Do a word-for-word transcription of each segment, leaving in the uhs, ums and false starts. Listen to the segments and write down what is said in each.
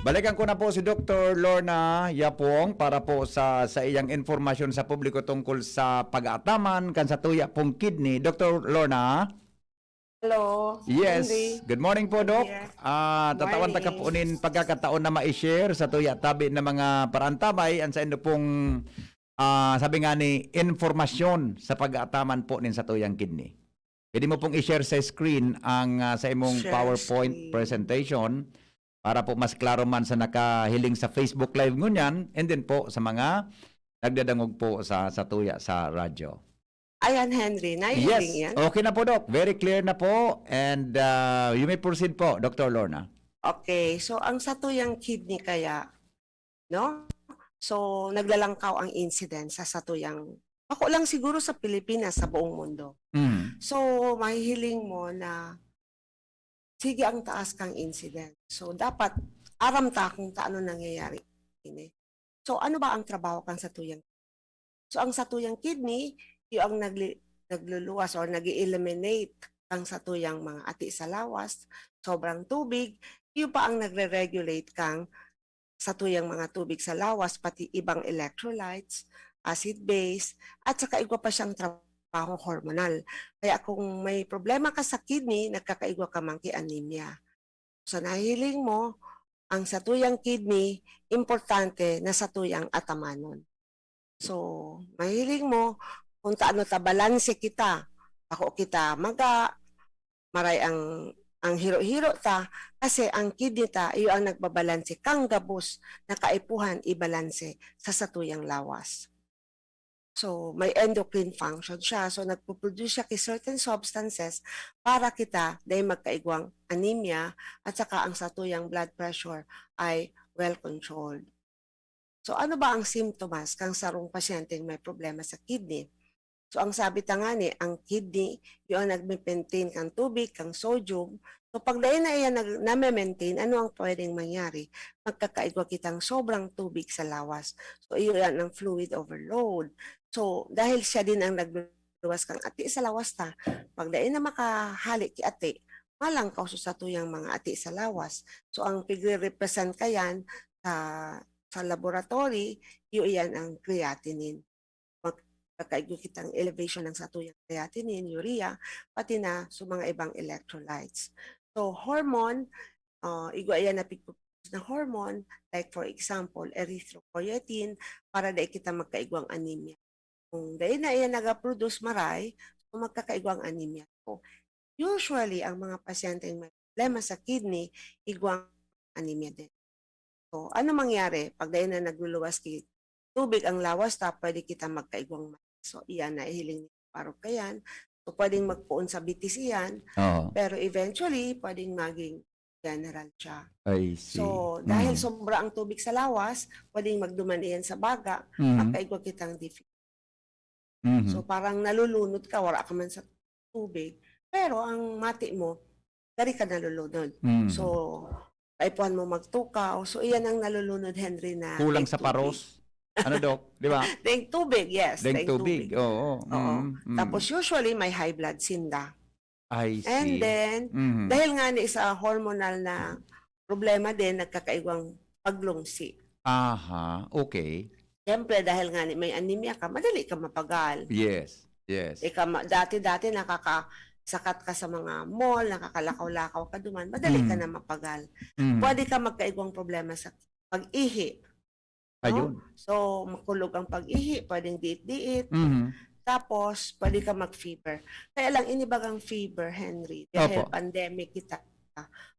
Balikan ko na po si Doktor Lorna Yapong para po sa, sa iyang informasyon sa publiko tungkol sa pag-aataman kan satuya pong kidney. Doktor Lorna? Hello. Yes. Hindi. Good morning po, Doc. Yes. Ah, tatawan ta ka Morning. po nin pagkakataon na ma-share sa tuya tabi na mga parantabay, ang sa inyo pong, ah, sabi nga ni, informasyon sa pag-aataman po nin satuyang kidney. Pwede mo pong i-share sa screen ang, ah, sa imong Share PowerPoint screen. presentation para po mas klaro man sa nakahiling sa Facebook Live ngunyan, and then po sa mga nagdadangog po sa, sa tuya sa radyo. Ayan, Henry. Naihiling Yes, yan? Okay na po, Doc. Very clear na po. And ah, you may proceed po, Doctor Lorna. Okay. So, ang satuyang kidney kaya, no? So, naglalangkaw ang incidence sa satuyang, ako lang siguro sa Pilipinas, sa buong mundo. Mm. So, mahihiling mo na sige ang taas kang incidence. So, dapat aram ta kung taano nangyayari ini. So, ano ba ang trabaho kang satuyang? So, ang satuyang kidney, iyo ang nagli- nagluluwas or nag-eliminate kang satuyang mga ati sa lawas, sobrang tubig, iyo pa ang nagre-regulate kang satuyang mga tubig sa lawas, pati ibang electrolytes, acid-base, at saka igwa pa siyang trabaho hormonal. Kaya kung may problema ka sa kidney, nagkakaigwa ka man ki anemia. Sa nahihiling mo, ang satuyang kidney, importante na satuyang atamanon. So, mahiling mo kung taano ta balanse kita. Ako kita maga, maray ang, ang hiro-hiro ta, kasi ang kidney ta, iyo ang nagbabalanse kang gabos na kaipuhan ibalanse sa satuyang lawas. So, may endocrine function siya. So, nagpo-produce siya ki certain substances para kita dai magkaigwang anemia at saka ang satuyang blood pressure ay well controlled. So, ano ba ang simptomas kang sarong pasyenteng may problema sa kidney? So, ang sabi ta nga ni, ang kidney, yung ang nagme-maintain kang tubig, kang sodium. So, pag dai na iyan nag- name-maintain, ano ang pwedeng mangyari? Magkakaigwa kitang sobrang tubig sa lawas. So, iyo yan ang fluid overload. So, dahil siya din ang nagluluwas kang ati sa lawas ta, pag dai na makahali ki ati, malangkaw sa satuyang mga ati sa lawas. So, ang pigre-represent kayan sa, sa laboratory, iyo iyan ang creatinine. Magkakaigwa kitang elevation ng satuyang creatinine, urea, pati na sa mga ibang electrolytes. So, hormone, ah, igwa iyan na pigpo-produce na hormone, like for example, erythropoietin, para dai kita magkaigwang anemia. Kung dai na iyan naga-produce maray, so magkakaigwang anemia. So, usually, ang mga pasyenteng may problema sa kidney, igwang anemia din. So, ano mangyari? Pag dai na nagluluwas ki tubig ang lawas ta, pwede kita magkaigwang mayo. So, iyan na ihiling ni Parok kayan. So, pwedeng magpoon sa B T C yan, Oo. pero eventually, pwedeng maging general siya. I see. So, dahil Mm. sobra ang tubig sa lawas, pwedeng magduman iyan sa baga, Mhm. makaigwa kitang deficit. Mhm. So, parang nalulunod ka, wala ka man sa tubig. Pero ang mati mo, dari ka nalulunod. Mm. So, kaipuhan mo magtukaw. So, iyan ang nalulunod, Henry, na Kulang daing sa tubig. Paros? Ano, Doc? Di ba? Daing tubig, yes. Daing Daing tubig, tubig. Oo. Oo. Mm, mm. Tapos, usually, may high blood sinda. I see. And then, Mhm. dahil nga ni sa hormonal na problema din, nagkakaigwang paglungsi. Aha, okay. Siyempre, dahil nga ni may anemia ka, madali ka mapagal. Yes, yes. Ika ma- dati-dati nakakasakat ka sa mga mall, nakakalakaw-lakaw ka duman, madali ka Mm. na mapagal. Mm. Pwede ka magkaigwang problema sa pag-ihi. No? Ayun. So, makulog ang pag-ihi, pwedeng diit-diit. Mhm. Tapos, pwede ka mag-fever. Kaya lang, inibagang fever, Henry, dahil Opo. pandemic kita.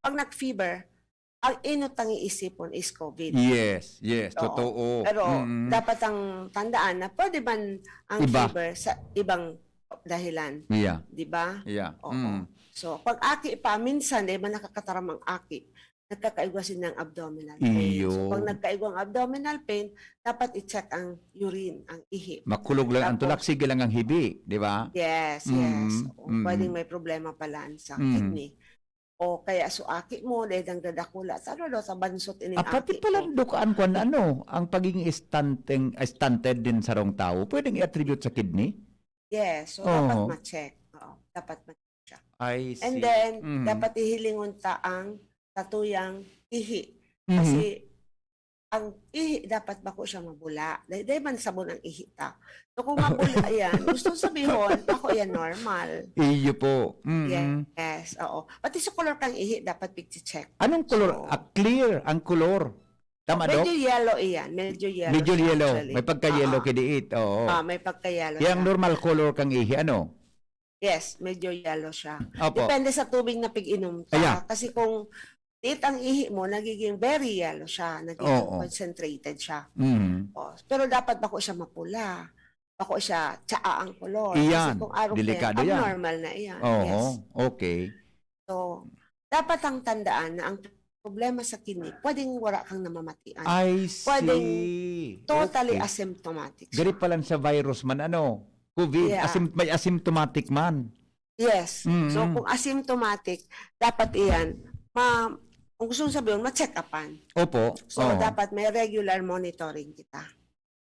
Pag nag-fever, ang inot ang iisipon is COVID. Yes, yes, Oo. totoo. Pero Mm. dapat ang tandaan na pwede man ang Iba. fever sa ibang dahilan. Yeah, Di ba? yeah. Oo. Mm. So, pag aki pa, minsan, dahil man nakakataram ang aki, nagkakaigwa siya ng abdominal pain. So, Iyo. pag nagkaigwang abdominal pain, dapat i-check ang urine, ang ihi. Makulog lang ang Tapos tulak, sige lang ang hibi, di ba? Yes, Mm, yes. Oo, mm. Pwedeng may problema pala sa Mm. kidney. O kaya suaki mo, dahil nang dadakula, sa ano daw, sa bansot ining Ah, pati aki pala ko. Doc, ang kwan, ano, ang pagiging stunting, stunted din sa sarong tawo, pwedeng i-attribute sa kidney? Yes, so Oo. dapat ma-check. Oo, dapat ma-check siya. I see. And then, Mm. dapat ihilingon ta ang satuyang ihi. Mhm. Kasi ang ihi dapat bako siya mabula. Dai, dai man sabon ang ihi ta. So, kung mabula yan, gusto sabihon, bako yan normal. Iyo po. Mm. Yes, oo. Pati sa color kang ihi, dapat pigche-check. Anong color? So, Ah, clear ang color. Tama, Doc? Medyo yellow iyan. Medyo yellow Medyo siya, yellow. actually. May pagka-yellow Ah, ah. kidiit. Oo. Ah, may pagka-yellow Yang siya. normal color kang ihi, ano? Yes, medyo yellow siya. Opo. Depende sa tubig na pig-inom ta. Aya. Kasi kung diit ang ihi mo, nagiging very yellow siya. Nagiging Oo. concentrated siya. Mhm. Oh, pero dapat bako siya mapula. Bako siya tsaa ang kolor. Kasi Iyan. kung arog na yan, Delikado yan. abnormal na iyan. Oho. Yes. Okay. So, dapat ang tandaan na ang problema sa kidney, pwedeng wala kang namamatian. I Pwedeng see. totally Okay. asymptomatic siya. Gari pa lang sa virus man, ano, COVID, Yeah. asym-, may asymptomatic man. Yes. Mm. So, kung asymptomatic, dapat iyan, ma-, kung gusto mong sabihin, ma-check-upan. Opo. So, Oo. dapat may regular monitoring kita.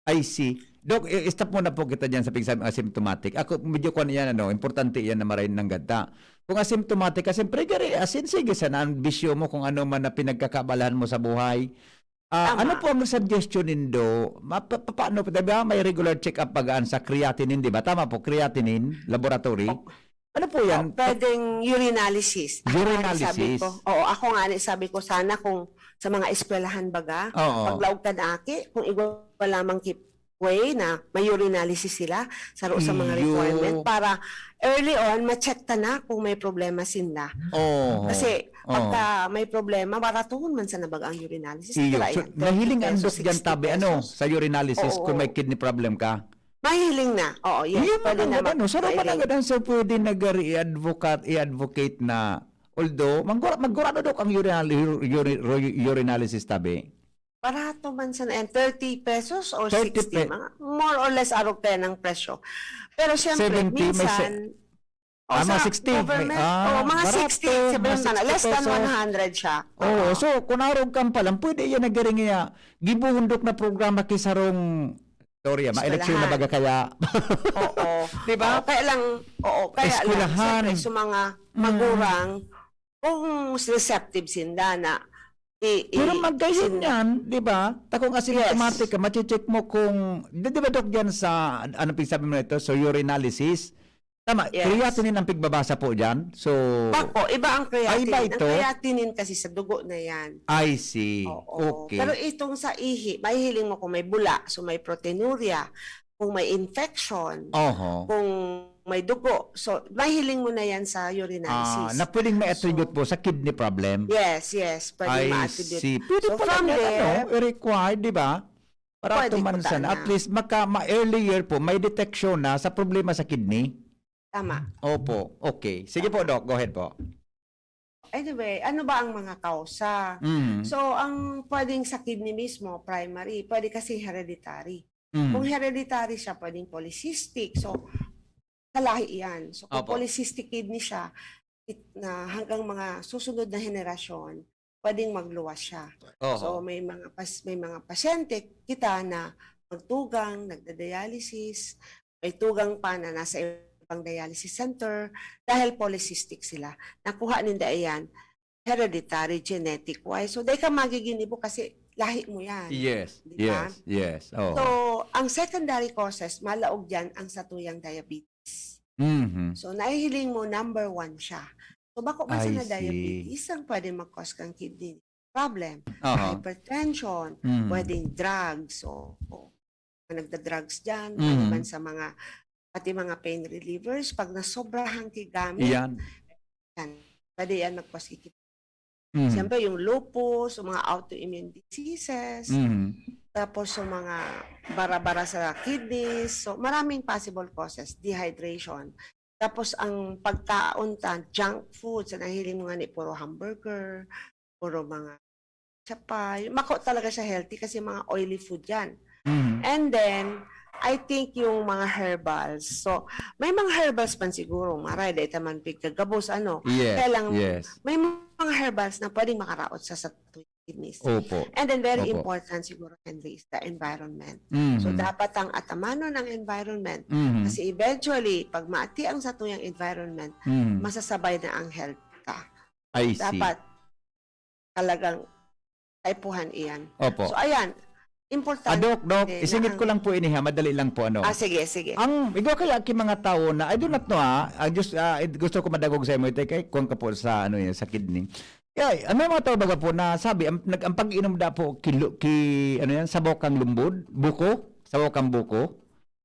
I see. Doc, i-, stop muna po kita dyan sa pagsabi asymptomatic. Ako, medyo kwan yan, ano, importante yan na maray ng ganta. Kung asymptomatic ka, siyempre, gari, asin, sige, sana ang bisyo mo kung ano man na pinagkakabalahan mo sa buhay. Ah, Tama. ano po ang suggestion nindo? Ma-, pa-, pa-, paano po, di ba, may regular check-up bagaan sa creatinine, di ba? Tama po, creatinine, laboratory. Opo. Ano po yan? O, pwedeng urinalysis. Ako nga ni sabi Urinalysis? ko, oo, ako nga ni sabi ko, sana kung sa mga eskwelahan baga, Oo. paglaog kan aki, kung igwa lamang ki-, way na may urinalysis sila, saro sa mga Iyo. requirement, para early on, ma-check ta na kung may problema sinda. Oo. Kasi, Oo. pagka may problema, baratohon man sana baga ang urinalysis. Iyo. Kaya So, yan, mahiling ang thirty pesos, doc dyan, tabi, ano, sixty pesos. sa urinalysis Oo. kung may kidney problem ka? Mahiling na. Oo, yes. Iyo, Pwede man na agad, ano, saro man mahiling. agad ang sir pwede nag-, i-advocate, i-advocate na, although, manggura-, maggurado daw kang urinal-, uri-, uri-, urinalysis, tabi? Barato man sana yan, thirty pesos or Thirty sixty, pe- mga more or less arog kaya ng presyo. Pero siyempre, Seventy, may se-, minsan, o, ah, mga sa sixty, may, government, ah, o, mga barato, sixty, sabihin mga mo na, less than sixty pesos. one hundred siya. Oo, Oo. so, kung arog kang pa lang, pwede yan nagaring niya, gibuhundok na programa ki sarong, sorry, ah, ma-eleksyon na Eskwelahan. baga kaya. Oo. Di ba? Oo, kaya lang, oo, kaya lang, Eskwelahan. siyempre, sa mga Mm. magurang, kung receptive sinda na i-, i-, Pero magkayon sin- yan, di ba? Ta kung asymptomatic Yes. ka, mache-check mo kung, di, di ba, Doc, dyan sa, an-, ano pigsabi mo nito? So, urinalysis. Tama, Yes. creatinine ang pigbabasa po dyan. So, Bako, iba ang Ah, iba creatinine. Ang ito? creatinine kasi sa dugo na yan. I see. Oo. Okay. Pero itong sa ihi, mahihiling mo kung may bula, so may proteinuria, kung may infection, Oho. kung may dugo. So, mahiling mo na yan sa urinalysis. Ah, na pwedeng ma-attribute So, po sa kidney problem? Yes, yes. Pwedeng I ma-attribute. see. Pwede So, pala from yan, ano, there, required, di ba? Para Pwede tuman po sana. sana. At least, maka, ma-earlier po, may detection na sa problema sa kidney. Tama. Opo. Okay. Sige po, Tama. Doc. Go ahead po. Anyway, ano ba ang mga kausa? Mhm. So, ang pwedeng sa kidney mismo, primary, pwede kasi hereditary. Mhm. Kung hereditary siya, pwedeng polycystic. So, kalahi yan. So, kung Opo. polycystic kidney siya, it-, na hanggang mga susunod na henerasyon, pwedeng magluwas siya. Oho. So, may mga pas-, may mga pasyente kita na magtugang, nagda-dialysis, may tugang pa na nasa ibang dialysis center dahil polycystic sila. Nakuha ninda iyan, hereditary, genetic wise. So, dai ka magiginibo kasi lahi mo yan. Yes, Di ba? yes, yes. Oo. So, ang secondary causes, malaog yan ang satuyang diabetes. Mhm. So, nahihiling mo, number one siya. So, bako man I sana see. diabetes ang pwede mag-cause kang kidney problem. Aha. Hypertension, Mhm. pwedeng drugs. So, nagda-drugs dyan, Mhm. maliban sa mga, pati mga pain relievers, pag nasobrahan kigamit, Iyan. yan, pwede yan mag-cause ki-, Mhm. siyempre, yung lupus, yung mga autoimmune diseases, Mhm. tapos yung mga bara-bara sa kidneys. So, maraming possible causes, dehydration. Tapos, ang pagkaon ta, junk food, sa nahiling mo nga ni puro hamburger, puro mga siya pa, yung bako talaga siya healthy kasi mga oily food yan. Mhm. And then, I think yung mga herbals. So, may mga herbals man siguro, maray, dahil taman pigkagabos, ano. Yes, Kaya lang, yes. may mga herbals na pwedeng makaraot sa, sa kidneys. Opo. And then, very Opo. important siguro, Henry, is the environment. Mhm. So, dapat ang atamanon ng environment. Mhm. Kasi eventually, pag maati ang satuyang environment, Mhm. masasabay na ang health ka. I see. Dapat talagang kaipuhan iyan. Opo. So, ayan, importante Ah, Doc, Doc, na isingit ko ang lang po ini ha, madali lang po ano. Ah, sige, sige. Ang, igwa kaya ki mga tao na, I do not know ha, I just, ah, gusto ko madagog sa imo, ito kay kuwan ka po sa, ano yan, sa kidney. Kaya, ano yung mga tao baga po na sabi, ang, nag, ang pag-inom da po, kilo, ki, ano yan, sabaw kang lumbod, buko, sabaw kang buko,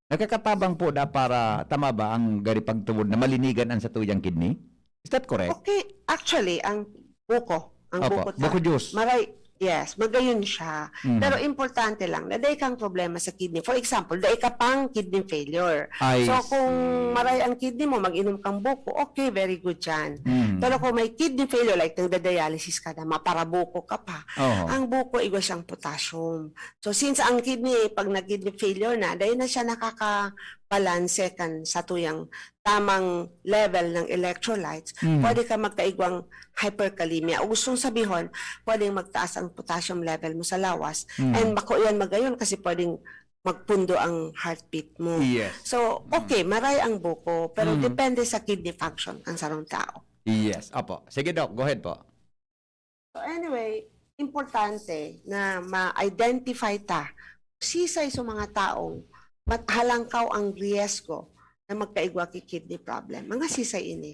nakakatabang po da para, tama ba, ang gari pagtubod na malinigan ang satuyang kidney? Is that correct? Okay, actually, ang buko, ang Opo, buko ta, buko juice. Maray, yes, magayon siya. Mhm. Pero importante lang na dai kang problema sa kidney. For example, dai ka pang kidney failure. I So, kung see. maray ang kidney mo, mag-inom kang buko, okay, very good yan. Mhm. Pero kung may kidney failure, like nagda-dialysis ka na, maparabuko ka pa, Oho. ang buko, igwa siyang potassium. So, since ang kidney, pag nag-kidney failure na, dahil na siya nakakabalanse kan satuyang tamang level ng electrolytes, Mhm. pwede ka magkaigwang hyperkalemia. O gustong sabihon, pwedeng magtaas ang potassium level mo sa lawas. Mhm. And bako yan magayon kasi pwedeng magpundo ang heartbeat mo. Yes. So, okay, maray ang buko, pero Mhm. depende sa kidney function ang sarong tao. Yes. Opo. Sige, Doc. Go ahead po. So anyway, importante na ma-identify ta sisay sa mga taong mat-, halangkaw ang riesgo na magkaigwa ki kidney problem. Mga sisay ini.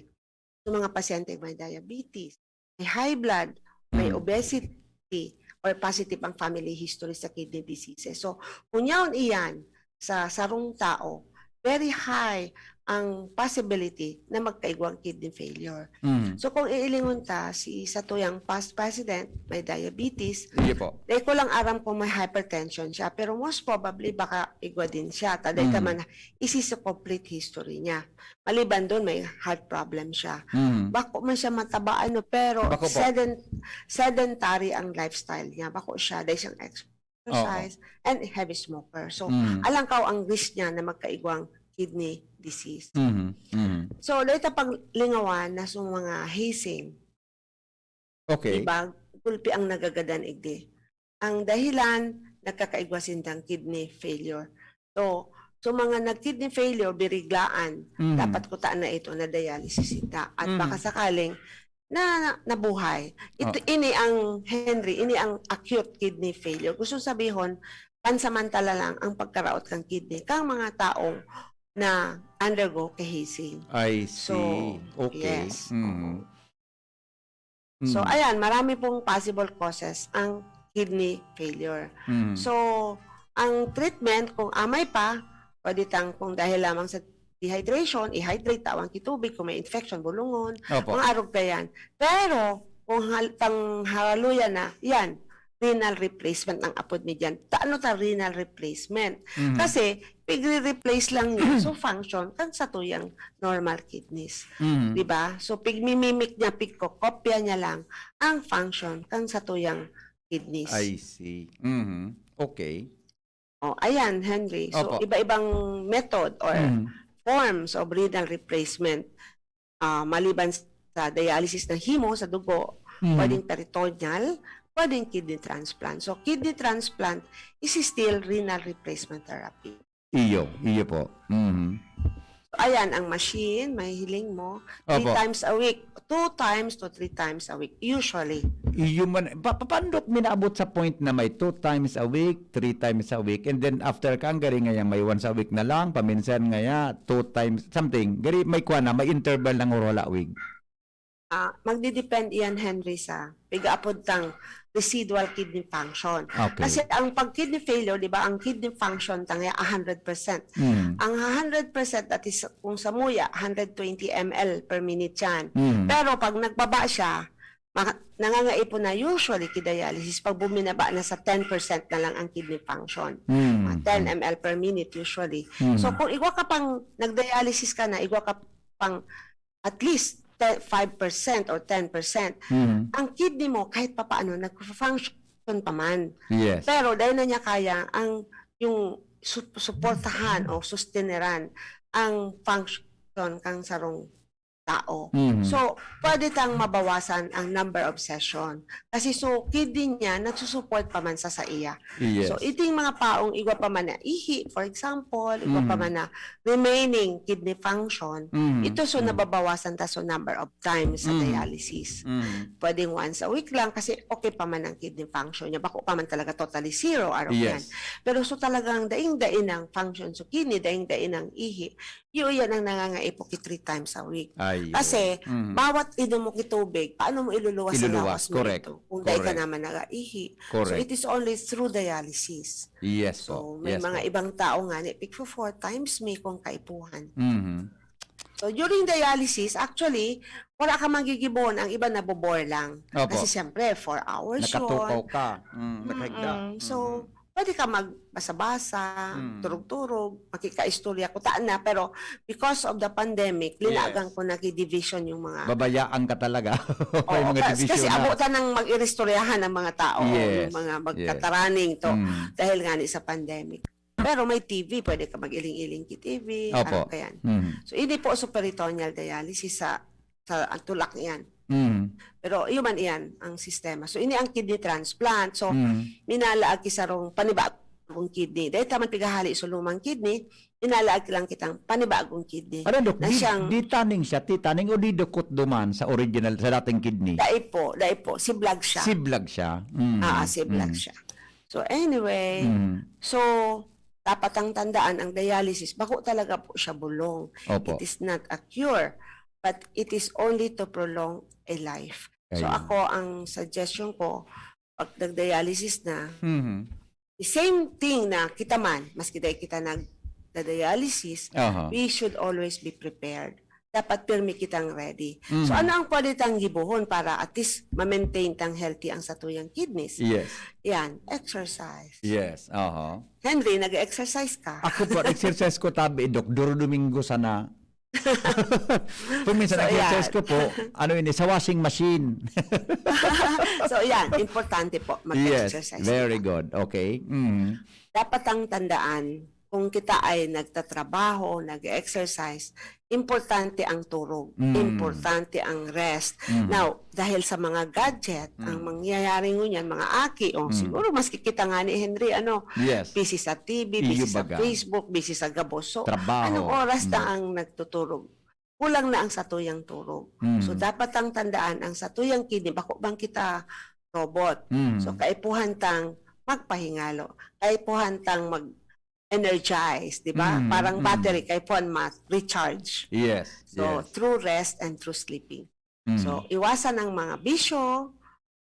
Sa mga pasyente may diabetes, may high blood, may Mm. obesity, or positive ang family history sa kidney diseases. So, kung yaon iyan sa sarong tao, very high ang possibility na magkaigwang kidney failure. Mm. So kung iilingon ta, si satuyang past president may diabetes, Sige po. dai ko lang aram kung may hypertension siya, pero most probably baka igwa din siya. Ta dai ta Mm. man isi sa complete history niya. Maliban doon, may heart problem siya. Mm. Bako man siya mataba, ano, pero Bako po. sedent-, sedentary ang lifestyle niya. Bako siya, dai siyang exercise, and heavy smoker. So, Mm. alangkaw ang risk niya na magkaigwang kidney disease. Mhm. Mhm. So, dahil ta paglingawan na sa mga hazing, Okay. iba, gulpi ang nagagadan igdi. Ang dahilan, nagkakaigwa sindang kidney failure. So, so mga nag-kidney failure, biriglaan, Mhm. dapat kutaan na ito na dialysis sinda. At Mhm. baka sakaling na, na nabuhay. Ito, Oh. ini ang, Henry, ini ang acute kidney failure. Gusto sabihon, pansamantala lang ang pagkaraot kang kidney kang mga taong na undergo kay hazing. I So, see. Okay. yes. Mhm. Oo. So, Mhm. ayan, marami pong possible causes ang kidney failure. Mhm. So, ang treatment, kung amay pa, pwede tang, kung dahil lamang sa dehydration, i-hydrate, tawan ki tubig, kung may infection, bulungon, Opo. mga arog ka yan. Pero, kung hal-, tang haraluyan na, yan, renal replacement ang apod mi dyan. Ta-, ano ta renal replacement? Mhm. Kasi, pigre-replace lang niya. So, function kan satuyang normal kidneys. Mhm. Di ba? So, pigmimimik niya, pigkokopya niya lang ang function kan satuyang kidneys. I see. Mhm. Okay. Oh, ayan, Henry. So, Opo. iba-ibang method or Mhm. forms of renal replacement. Ah, maliban sa dialysis ng hemo sa dugo, Mhm. pwedeng peritoneal, pwedeng kidney transplant. So, kidney transplant is still renal replacement therapy. Iyo, iyo po. Mhm. So, ayan ang machine, may hiling mo. Three Opo. times a week. Two times to three times a week, usually. Iyo man, pa, pa, paano, Doc, minaabot sa point na may two times a week, three times a week, and then after ka, ang galing ngayon, may once a week na lang, paminsan ngaya, two times, something. Gari, may kuwan na, may interval ng orala week. Ah, magdidepend iyan, Henry, sa pigaapod tang residual kidney function. Okay. Kasi ang pag-kidney failure, di ba, ang kidney function tang a hundred percent. Mm. Ang hundred percent, that is, kung samuya, hundred twenty M L per minute yan. Mm. Pero pag nagbaba siya, maka- nangangaipon na usually ki dialysis pag buminaba na sa ten percent na lang ang kidney function. Mm. Mga ten M L per minute usually. Mm. So kung igwa ka pang nag-dialysis ka na, igwa ka pang at least ten, five percent or ten percent, Mm. ang kidney mo kahit papaano nag-function pa man. Yes. Pero dahil na niya kaya ang yung su- suportahan o susteneran ang function kang sarong tao. Mhm. So, pwede tang mabawasan ang number of session. Kasi so, kidney niya nagsusupport pa man sa, sa iya. Yes. So, iting mga taong igwa pa man na ihi, for example, igwa pa Mhm. man na remaining kidney function, Mhm. ito so Mhm. nababawasan ta so number of times sa Mhm. dialysis. Mhm. Pwedeng once a week lang kasi okay pa man ang kidney function niya. Bako pa man talaga totally zero, arog yan. Yes. Pero so talagang daing-daing ang function so kidney, daing-daing ang ihi, iyo yan ang nangangaipo ki three times a week. Ayun. Kasi, Mhm. bawat inom mo ki tubig, paano mo iluluwas ang Iluluwas, lawas mo correct. Ito? Kung dai ka Correct. naman nagaihi. So, Correct. it is only through dialysis. Yes So, po. may Yes mga po. ibang tao nga ni, pigfo four times mi kung kaipuhan. Mhm. So, during dialysis, actually, wala ka magigibon, ang iba nabobore lang. Opo. Kasi siyempre, four hours Nakatukaw yun. ka. Mm, nakahigda. Mm-mm. So, Mhm. pwede ka magbasa-basa, Mm. turog-turog, makikaistorya ko, taan na. Pero because of the pandemic, Yes. linagan ko na ki-division yung mga Babayaan ka talaga. May Oo, mga kas-, division kasi na. abutan ng mag-iristoryahan ng mga tao, Yes. yung mga Yes. magkataraning to, Mm. dahil nga ni sa pandemic. Pero may T V, pwede ka mag-iling-iling ki T V, Opo. ano ka yan. Mhm. So, ini po so peritoneal dialysis sa, sa ang tulak iyan. Mhm. Pero iyo man iyan ang sistema. So, ini ang kidney transplant. So, Mhm. minalaag ki sarong panibagong kidney. Dahil taman pigahali so lumang kidney, minalaag lang kitang panibagong kidney. Ano, Dok? Na Di, siyang di tanning siya, titaning o di dukot duman sa original, sa dating kidney? Dai po, dai po. Siblag siya. Siblag siya. Mhm. Ah, siblag Mhm. siya. So, anyway, Mhm. so, dapat ang tandaan, ang dialysis, bako talaga po siya bulong. Opo. It is not a cure, but it is only to prolong a life. So, Ayun. ako, ang suggestion ko, pag nag-dialysis na, Mhm. the same thing na kita man, maski dai kita nag-dialysis, Aha. we should always be prepared. Dapat pirmi kitang ready. So, Mhm. ano ang pwede tang gibohon para at least ma-maintain tang healthy ang satuyang kidneys? Yes. Yan, exercise. Yes, aha. Henry, nag-exercise ka? Ako po, exercise ko tabi, Dok, duro Domingo sana. Kung minsan So, exercise yan. ko po, ano yun, eh, sa washing machine. So, yan, importante po, Yes, mag-exercise very kita. good. Okay. Mhm. Dapat ang tandaan, kung kita ay nagtatrabaho, nag-exercise, importante ang turog, Mm. importante ang rest. Mm. Now, dahil sa mga gadget, ang Mm. mangyayari ngunyan, mga aki, o Mm. siguro maski kita nga ni Henry, ano, Yes. busy sa T V, Iyo busy sa baga. Facebook, busy sa gabos. So, Trabaho. anong oras na Mm. ang nagtuturog? Kulang na ang satuyang turog. Mm. So, dapat ang tandaan, ang satuyang kidney, bako bang kita robot? Mm. So, kaipuhan tang magpahingalo. Kaipuhan tang mag-energize, di ba? Mm, Parang mm. battery, kaipuhan ma-recharge. Yes, So, yes. through rest and through sleeping. Mm. So, iwasan ang mga bisyo,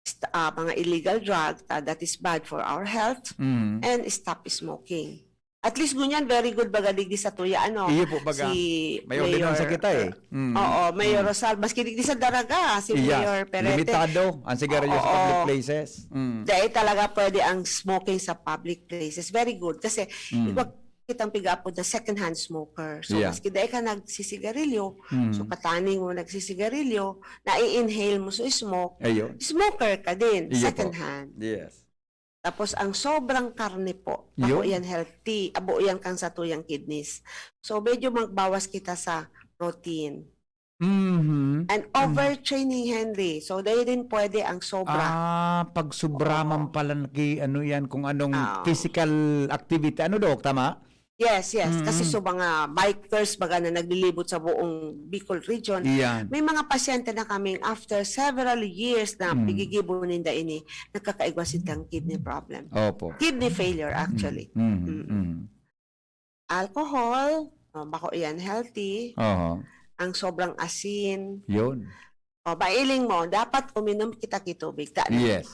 st-, ah, mga illegal drug, ah, that is bad for our health, Mm. and stop smoking. At least ngunyan, very good baga digdi sa tuya, ano, Iyo po baga. si May ordinansa Mayor, kita eh. uh, Mm. oo, Mayor Mm. Rosal. Maski digdi sa Daraga, si Yes. Mayor Perete. Limitado ang sigarilyo sa Oo. public places. Mm. Dahil talaga pwede ang smoking sa public places. Very good. Kasi, Mm. iba kitang piga-apod na second-hand smoker. So, Yeah. maski dahil ka nagsisigarilyo, Mm. so, kataning mo nagsisigarilyo, nai-inhale mo so smoke, Ayun. smoker ka din, Iyo po. second-hand. Yes. Tapos, ang sobrang karne po, bako Yun. yan healthy, abo yan kang satuyang kidneys. So, medyo magbawas kita sa protein. Mhm. And Mm. overtraining, Henry. So, dahil din pwede ang sobra. Ah, pag sobra Oo. man pala naki-, ano yan, kung anong Oo. physical activity. Ano, Dok? Tama? Yes, yes. Kasi Mm. so, mga bikers, baga na naglilibot sa buong Bicol region, Iyan. may mga pasyente na kaming after several years na Mm. pigigibo ninda ini, nagkakaigwa sindang kidney problem. Opo. Kidney failure, actually. Mm, Mm. mm. Alcohol, oh, bako iyan healthy. Oho. Ang sobrang asin. Yun. O, mailing mo, dapat uminom kita ki tubig. Ta-, Yes.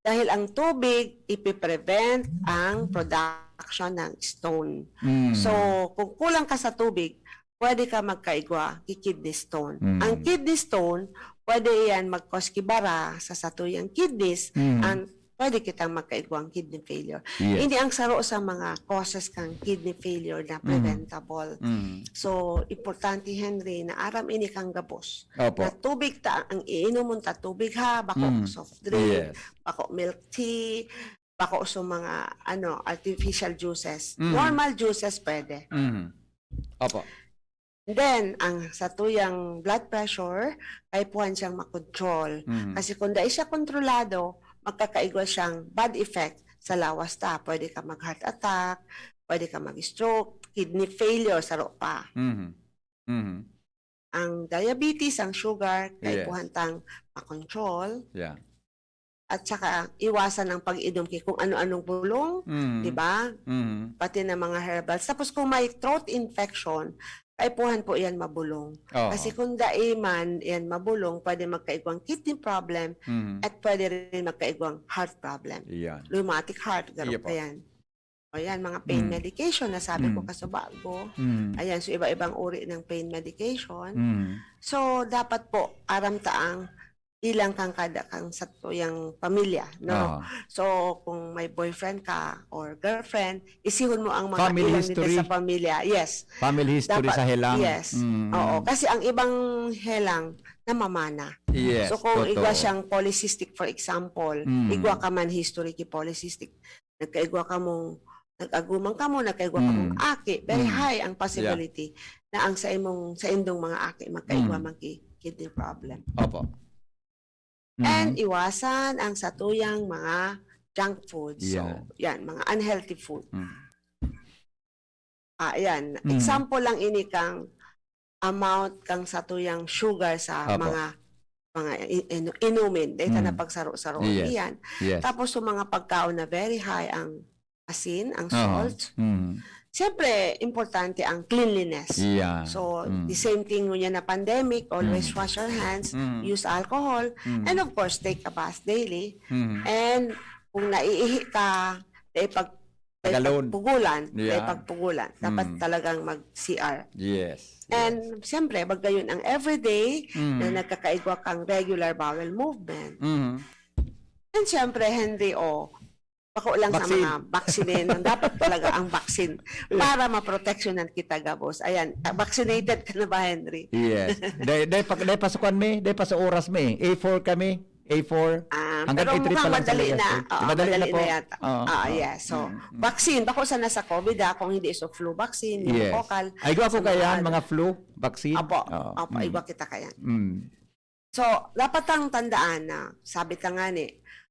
Dahil ang tubig, ipiprevent ang production ng stone. Mm. So, kung kulang ka sa tubig, pwede ka magkaigwa ki kidney stone. Mm. Ang kidney stone, pwede yan mag-cause ki bara sa satuyang kidneys, Mm. and pwede kitang magkaigwang kidney failure. Yes. Ini ang saro sa mga causes kang kidney failure na Mm. preventable. Mm. So, importante, Henry, na aram ini kang gabos. Opo. Na tubig ta, ang iinomon ta tubig ha, bako Mm. soft drink, Yes. bako milk tea, bako so mga, ano, artificial juices. Mm. Normal juices pwede. Mm. Opo. And then, ang satuyang blood pressure, kaipuhan siyang makontrol. Mhm. Kasi kung dai siya kontrolado, magkakaigwa siyang bad effect sa lawas ta. Pwede ka mag-heart attack, pwede ka mag-stroke, kidney failure, saro pa. Mhm. Mhm. Ang diabetes, ang sugar, Yes. kaipuhan tang makontrol. Yeah. At saka iwasan ang pag-inom ki kung ano-anong bulong, Mhm. di ba? Mhm. Pati na mga herbals. Tapos kung may throat infection, kaipuhan po yan mabulong. Oo. Kasi kung dai man yan mabulong, pwede magkaigwang kidney problem Mhm. at pwede rin magkaigwang heart problem. Iyan. Rheumatic heart, garo Iya po. pa yan. O yan, mga pain Mm. medication na sabi ko Mm. kasubago. Mm. Ayan, so iba-ibang uri ng pain medication. Mm. So, dapat po, aram ta ang ilang kang kada kang satuyang pamilya, no? Oo. So, kung may boyfriend ka or girlfriend, isihon mo ang mga Family ilang dito history. sa pamilya. Yes. Family history Dapat, sa helang. yes. Mm. Oo, kasi ang ibang helang namamana. Yes, So, kung igwa totoo. siyang polycystic, for example, Mm. igwa ka man history ki polycystic, nagkaigwa kamong, nag-aguman kamo, nagkaigwa kamong Mm. aki, very Mm. high ang Yeah. possibility na ang sa imong, sa indong mga aki, magkaigwa Mm. man ki kidney problem. Opo. And Mhm. iwasan ang satuyang mga junk food. So, Yeah. yan, mga unhealthy food. Mm. Ah, yan. Mm. Example lang ini kang amount kang satuyang sugar sa Apo. mga, mga i-, inu-, inumin. Dahil ta Mm. napagsaro-saro Yes. iyan. Yes. Tapos, sa mga pagkaon na very high ang asin, ang Aha. salt, Mm. siyempre, importante ang cleanliness. Yeah. So, Mm. the same thing ngunyan na pandemic, always Mm. wash your hands, Mm. use alcohol, Mm. and of course, take a bath daily. Mm. And kung naiihi ka, dai pag-, dai Tagalon. pagpugulan, dai Yeah. pagpugulan. Dapat Mm. talagang mag-C R. Yes, And, yes. siyempre, bagayon ang everyday Mm. na nagkakaigwa kang regular bowel movement. Mm. And siyempre, Henry, oh, bako lang sa Vaccine. mga vaccine. Dapat talaga ang vaccine para maproteksyonan kita gabos. Ayan, vaccinated ka na ba, Henry? Yes. Dai, dai pa, dai pa sa kwan mi, dai pa sa oras mi. A four kami, A four. Ah, Hanggang pero A three pa mukhang lang sa madali Legazpi. na. Oo, Madali na madali po. na yata. Oo, Ah, oo. yes. So, Mm, mm. vaccine, bako sana sa COVID, ah, kung hindi so flu vaccine, Yes. pneumococcal, Ay, gwa ko sa mga kaya, ano. mga flu vaccine. Apo, Oo, apo, mm. igwa kita kaya. Mm. So, dapat tang tandaan na, sabi ta nga ni,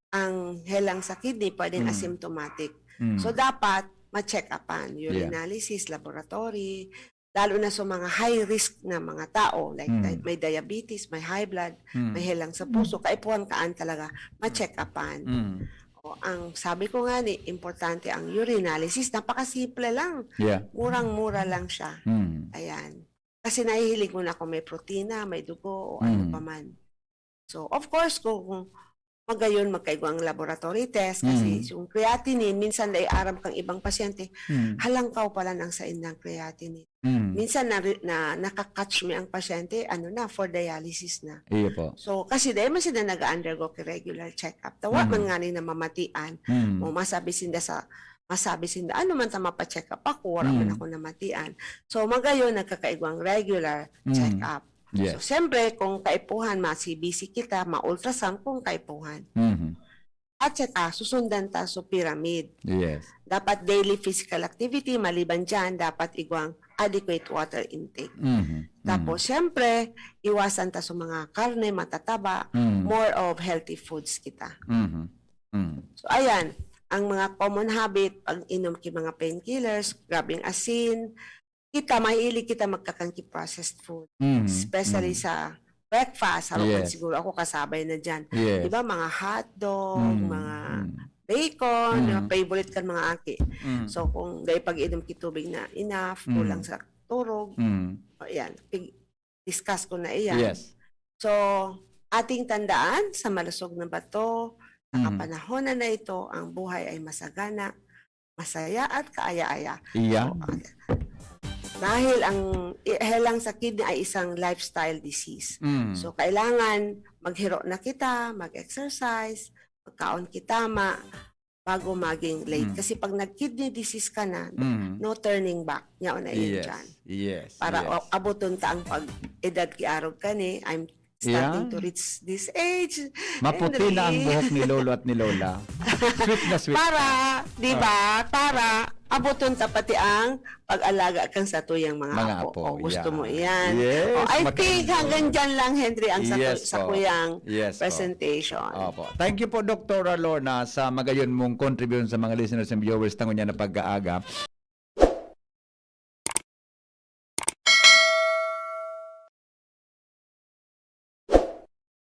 ang helang sa kidney pwedeng Mm. asymptomatic. Mm. So, dapat ma-check-upan, Yeah. urinalysis, laboratory, lalo na sa mga high risk na mga tao, like Mm. di-, may diabetes, may high blood, Mm. may helang sa Mm. puso, kaipuhan kaan talaga, ma-check-upan. Mm. O, ang sabi ko nga ni, importante ang urinalysis, napakasimple lang. Yeah. Murang-mura lang siya. Mm. Ayan. Kasi nahihiling mo na kung may protina, may dugo, o ano Mm. pa man. So, of course, kung, kung magayon, magkaigwa ang laboratory test, kasi Mm. yung creatinine, minsan naiaram kang ibang pasyente, Mm. halangkaw pala nang saindang creatinine. Mm. Minsan na, na, nakakatch mi ang pasyente, ano na, for dialysis na. Iyo po. So, kasi dahil man sila nag-undergo ki regular check-up, tawa Mm. man nga ni namamatian, Mm. o masabi sinda sa, masabi sinda, "Ano man ta mapa-check-up ako, wala man Mm. ako namatian." So, magayon, nagkakaigwang regular Mm. check-up. Yes. So, siyempre, kung kaipuhan, ma-C B C kita, ma-ultrasound kung kaipuhan. Mhm. At saka, susundan ta sa pyramid. Yes. Dapat daily physical activity, maliban dyan, dapat igwang adequate water intake. Mhm. Tapos, Mhm. siyempre, iwasan ta sa mga karne, matataba, Mhm. more of healthy foods kita. Mhm. Mhm. So, ayan, ang mga common habit, pag-inom ki mga painkillers, grabing asin, kita, mahilig kita magkakan ki processed food. Mm, Especially mm. sa breakfast, haro man Yes. siguro ako kasabay na diyan. Yes. Di ba, mga hotdog, Mm, mga mm. bacon, Mm. mga favorite kan mga aki. Mm. So, kung dai pag-inom ki tubig na enough, Mm. kulang sa turog, Mm. o, yan, pig-, discuss ko na iyan. Yes. So, ating tandaan, sa malusog na bato, sa Mm. kapanahonan na ito, ang buhay ay masagana, masaya at kaaya-aya. Iya. So, ah, dahil ang i-, helang sa kidney ay isang lifestyle disease. Mm. So, kailangan maghiro na kita, mag-exercise, magkaon kita ma-, bago maging late. Mm. Kasi pag nag-kidney disease ka na, Mm. no turning back. Yaon na yun Yes, dyan. yes, Para yes. o-, abuton ta ang pag-edad ki arog ka ni, I'm starting Yeah. to reach this age. Maputi na ang Henry. buhok ni Lolo at ni Lola. Sweet na sweet Para, na. di ba? Ah. Para Mabuton ta pati ang pag-alaga kan satuyang mga Mga apo. apo, O, gusto mo yan. iyan. Yes, O, I maganda. think hanggang dyan lang, Henry, ang sato-, Yes po. sakuyang Yes po. presentation. Opo. Thank you po, Doktora Lorna, sa magayon mong contribution sa mga listeners and viewers ta ngunyan na pag-aaga.